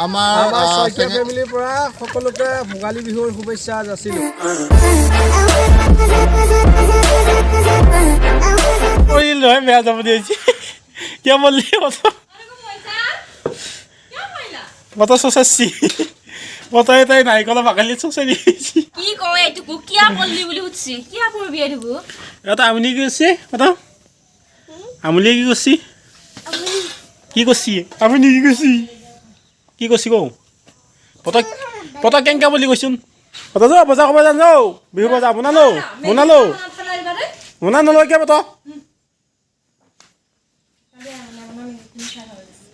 আমাৰ আমাৰ শইকীয়া ফেমিলিৰ পৰা সকলোকে ভোগালী বিহুৰ শুভেচ্ছা যাচিলোঁ। পৰিল নহয়, বেয়া যাব দিয়েছি। কিয় বললি? কত কত চচাইছি, কত তাই নাৰিকলৰ বাকলি চচাই দিয়েছি। কি কয় এইটোকো? কিয়া পল্লি বুলি সুধছি, কিয়া পৰবি এইটোকো? এটা আমনি কি কৰিছে? কত আমুলিয়ে কি কৰিছে? কি কৰিছে আপুনি? কি কৰিছে? কি কৰিছে কওঁ? পতক পতক কেনেকা বুলি কৈছোন? পত যাওঁ, বজাৰ কৰিব যাওঁ, যাওঁ বিহু বজাৰ। বনালো বনালো বনা নলয় কিয়? পত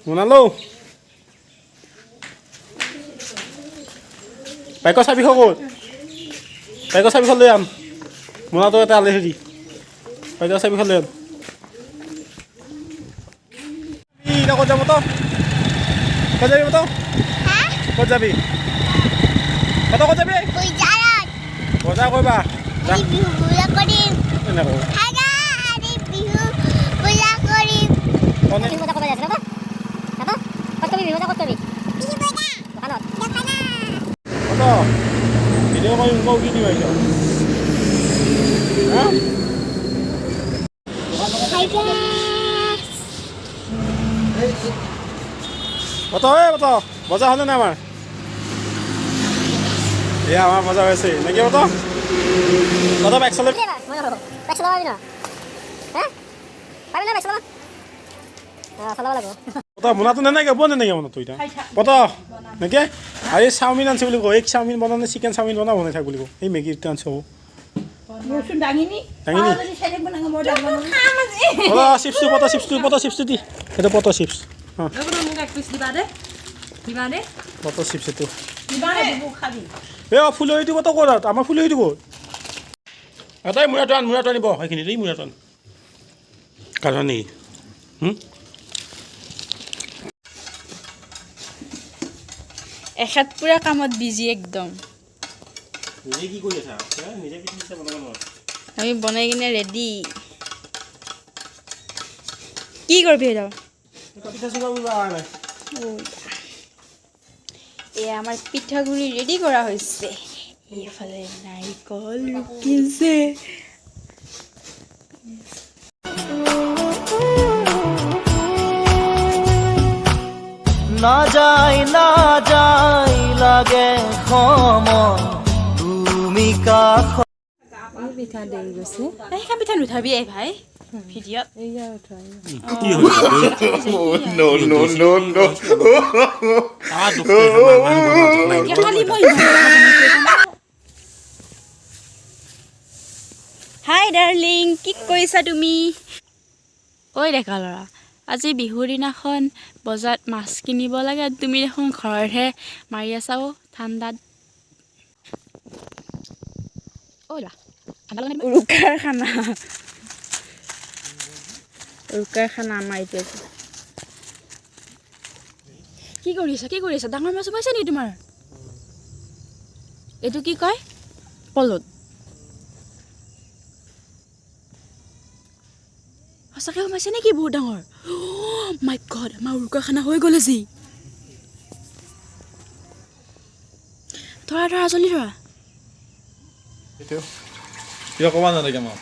বনালো। বাইকৰ চাবি ক'ত? বাইকৰ চাবিখন লৈ আন। মোনাটো এটা আলে হেৰি, বাইকৰ চাবিখন লৈ আন। এতিয়া ক'ত যাব? তই ক'ত যাবি? তই ক'ত যাবি? তই ক'ত যাবি? বজাৰ কৰিবা? এনেকৈ ভিডিঅ' কৰিম, কওঁ কি দিবা এতিয়া? হা, বত, এই বত, বজাৰ হ'লে নাই আমাৰ? এয়া আমাৰ বজাৰ হৈছে নেকি? বত, বত, বাইক চলে। বত, মোনাটো নেনেকে বন, নেনেকে মোনাটো এতিয়া বত নেকে। আৰু এই চাওমিন আনছে বুলি কওঁ, এগ চাওমিন বনানে চিকেন চাওমিন বনা, বনাই থাক বুলি কওঁ। এই মেগীটো আনছে। দাঙিনি চিপছটো, পতা চিপছটো, পতা চিপছটো দি। সেইটো পতা চিপছ। পতা চিপছ এইটো। এই ফুলহীটো কত? ক'ত আমাৰ ফুলহীটো ক'ত? এটাই মূৰাটো আন, মূৰাটো আনিব সেইখিনিত। এই মূৰাটো আন। কাৰণ নেকি? এখেত পুৰা কামত বিজি একদম। নিজে কি কৰি আছা? নিজে পিঠা বনাব নোৱাৰো। আমি বনাই কিনে ৰেডি। কি কৰিবি এতিয়া? পিঠা চুকা কৰিব অহা নাই। এয়া আমাৰ পিঠাগুড়ি ৰেডি কৰা হৈছে। এইফালে নাৰিকল ৰুকিছে। নাযায় নাযায় লাগে সময়, তুমি কাষ পিঠা দেৰি গৈছে। সেইখন পিঠা নুঠাবি এই ভাই ভিডিঅ'ত। কি হৈছে? No, no, no, no. কালি মই। হাই ডাৰ্লিং, কি কৰিছা তুমি? ঐ ডেকা ল'ৰা, আজি বিহুৰ দিনাখন বজাৰত মাছ কিনিব লাগে, তুমি দেখোন ঘৰতহে মাৰি আছা। অ' ঠাণ্ডাত। উৰুকাৰ খানা, উৰুকাৰ খানা আমাৰ এইটো আজি। কি কৰি আছা? কি কৰি আছা? ডাঙৰ মাছ সোমাইছে নেকি তোমাৰ? এইটো কি কয়? পলত সঁচাকৈ সোমাইছে নেকি? বহুত ডাঙৰ। মাই গড, আমাৰ উৰুকাৰ খানা হৈ গ'ল আজি। ধৰা ধৰা, জলদি ধৰা। কিবা ক'বা নালাগে মই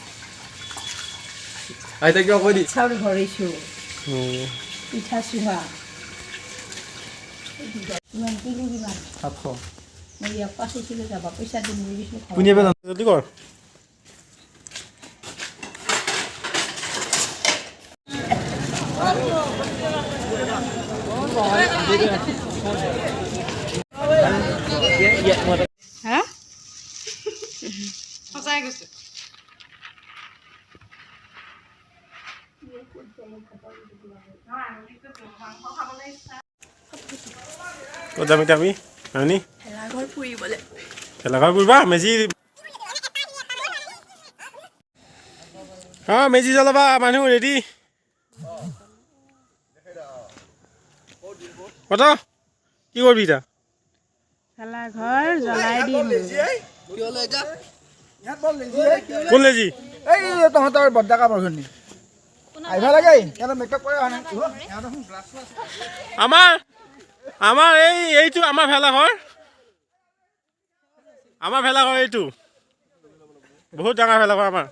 আইতা, কিবা কৈ দি। চাউল ভৰিছোঁ, পিঠা চুহা কিমান কিলো কিমান? 700। মই ইয়াক পাচিছিলোঁ, যাবা পইচা দিম বুলি কৈছিলোঁ। কোনে এবাৰ? জলদি কৰ। হা। সঁচাই কৈছো। ক'ত যাম এতিয়া আমি? আমি ভেলাঘৰ ফুৰিবলৈ। ভেলাঘৰ ফুৰিবা? মেজি, হা, মেজি জ্বলাবা। মানুহ ৰেডি? কত কি কৰিবি এতিয়া? ভেলাঘৰ জ্বলাই দিম। কোন লেজি? এই তহঁতৰ বৰডাকা বৰঘনী আহিব লাগে। সিহঁতৰ মেকআপ কৰে অহা নাই। আমাৰ আমাৰ এইটো আমাৰ ভেলাঘৰ, আমাৰ ভেলাঘৰ এইটো বহুত ডাঙৰ ভেলাঘৰ আমাৰ।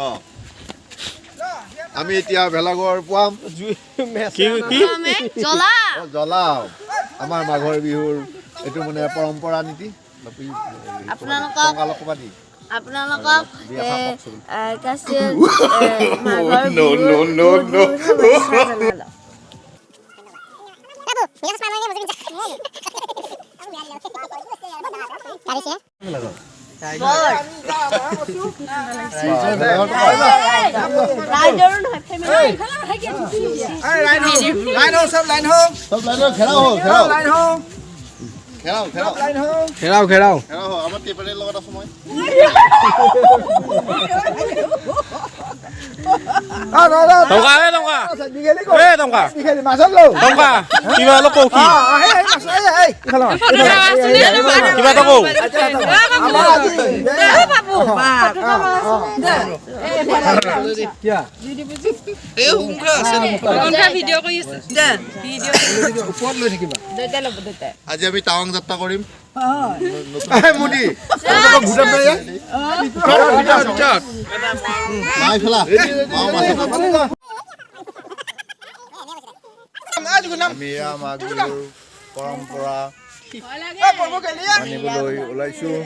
অঁ, আমি এতিয়া ভেলাঘৰ পুৱাম। কি কি? জ্বলা। জ্বলাও। আমাৰ মাঘৰ বিহুৰ এইটো মানে পৰম্পৰা নীতি। আপোনালোকক ক'বা দি আপোনালোকক দুই এষাৰ কওকচোন। মাঘৰ No, no, no, no. শুভেচ্ছা জনালোঁ। ৰাইজৰো নহয়, ফেমিলি। লাইন লাইন হও, চব লাইন হও। চব লাইনৰ ঘেৰাও হ'ল, ঘেৰাও। লাইন হও। ঘেৰাও, ঘেৰাও। লাইন হও, ঘেৰাও, ঘেৰাও। ঘেৰাও হ'ল। আমাৰ টেপাৰীৰ লগত আছো মই। টংকা, এই টংকা, এই টংকা। মাজত লওঁ। টংকা, কিবা অলপ কওঁ কি? কিবা এটা কওঁ। ওপৰত লৈ থাকিবা। আজি আমি টাৱাং যাত্ৰা কৰিম। মোদী। নাই ফেলা আমি এয়া মাঘ বিহুৰ পৰম্পৰা মানিবলৈ ওলাইছোঁ।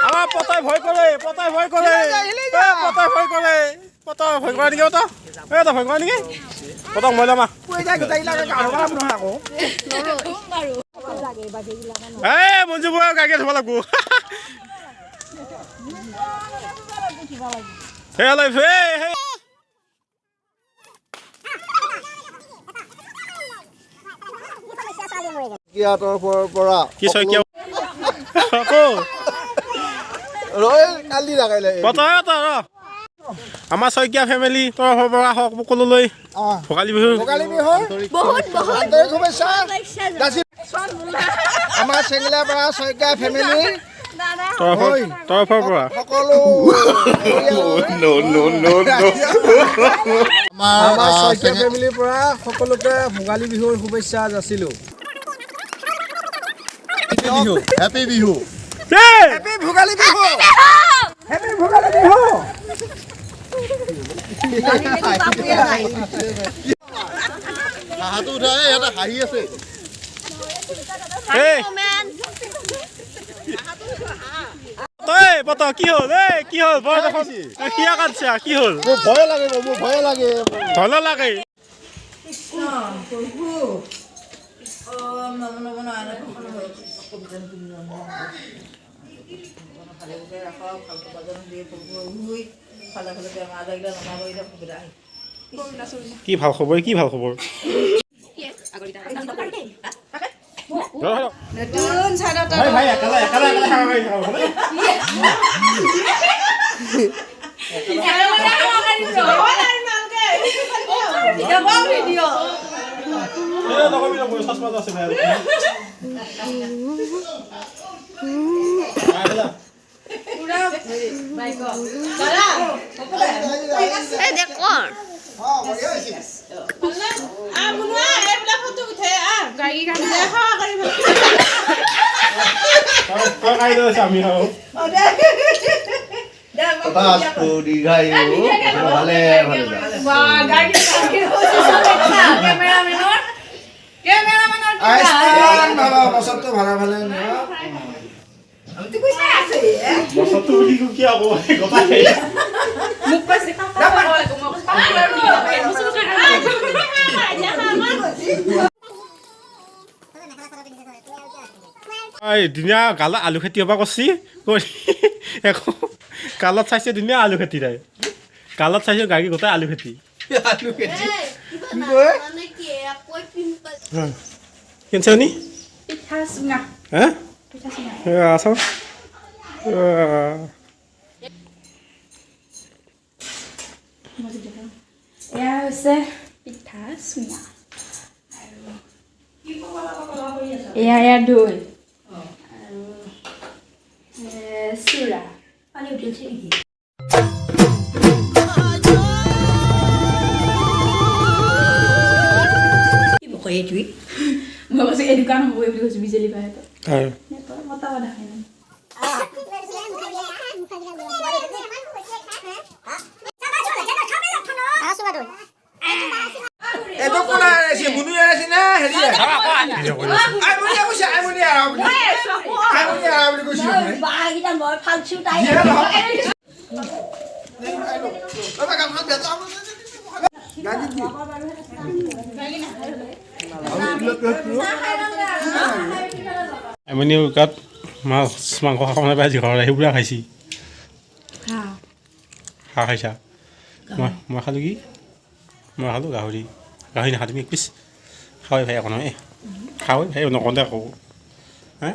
আমাৰ পতাই ভয় কৰে, পতাই ভয় কৰে, এ পতাই ভয় কৰে। পতাই ভয় কৰা নেকি? পতা, এ তই ভয় কৰা নেকি? পতাক মই ল'ম। এই মঞ্জু বৌ গাড়ী ধুব লাগব। হে হে হে। তৰফৰ পৰা কি শইকীয়া আকৌ ৰৈ কালি লাগাইলে। আমাৰ শইকীয়া ফেমিলি তৰফৰ পৰা সকলোলৈ ভোগালী বিহু ভোগালী বিহুৰ বহুত বহুত আন্তৰিক শুভেচ্ছা। আমাৰ চেঙিলাৰ পৰা শইকীয়া ফেমিলিৰ তৰফৰ পৰা সকলো। No, no, no, no. আমাৰ শইকীয়া ফেমিলিৰ পৰা সকলোকে ভোগালী বিহুৰ শুভেচ্ছা যাচিলোঁ। Happy Bihu. Happy Bhogali Bihu, happy Bhogali Bihu. হাঁহাটো উঠা, এই ইহঁতে হাঁহি আছে। এই তই পত কি হ'ল? এই কি হ'ল? বৰ দেখোন কিয় কান্দছা? কি হ'ল? মোৰ ভয়ে লাগে, মোৰ ভয়ে লাগে। ভয় নালাগে। কি ভাল খবৰ, কি ভাল খবৰ। ভাই, একেলা একেলা একেলা খাব পাৰি। চশমা আছে ভাই। এই দেখোন। আমি তথাস্তু দীৰ্ঘায়ু, ভালে ভালে। আয়ুষ্মান ভাবা, বছৰটো ভালে ভালে। বছৰটো বুলি কি আকৌ গোটাই। এই ধুনীয়া গালত আলু খেতি হ'বা কৰছি কৰি একো গালত চাইছে, ধুনীয়া আলু খেতি। তাই গালত চাইছে, গাড়ী গোটাই আলু খেতি। কেনছে নি? পিঠা চুঙা। হা। পিঠা চুঙা। চাওঁ। এয়া হৈছে পিঠা চুঙা আৰু এয়া এয়া দৈ আৰু চিৰা। পানী উঠিছে নেকি? এইটোৱেই। মই কৈছোঁ এনেকুৱা নহ'ব বুলি কৈছোঁ বিজেলি বাহঁতৰ। হয়। মতাব দেখাই নাই। এইটো কোন আনাইছে? মুনু আনাইছে নে হেৰি? আইমুনি কৈছে, আইমুনি আহা বুলি, আইমুনি আহা বুলি কৈছে। বাঁহকেইটা মই ফালছো তাই। আমি গাত মাছ মাংস খাব নাপায়, আজি ঘৰত আহি পূৰা খাইছি। হাঁহ খাইছা? মই খালোঁ কি? মই খালোঁ গাহৰি। গাহৰি নাখা তুমি? এক পিচ খাৱাই ভাই, একো নহয়। খাৱাই ভাই, নকওঁ দে আকৌ। হা।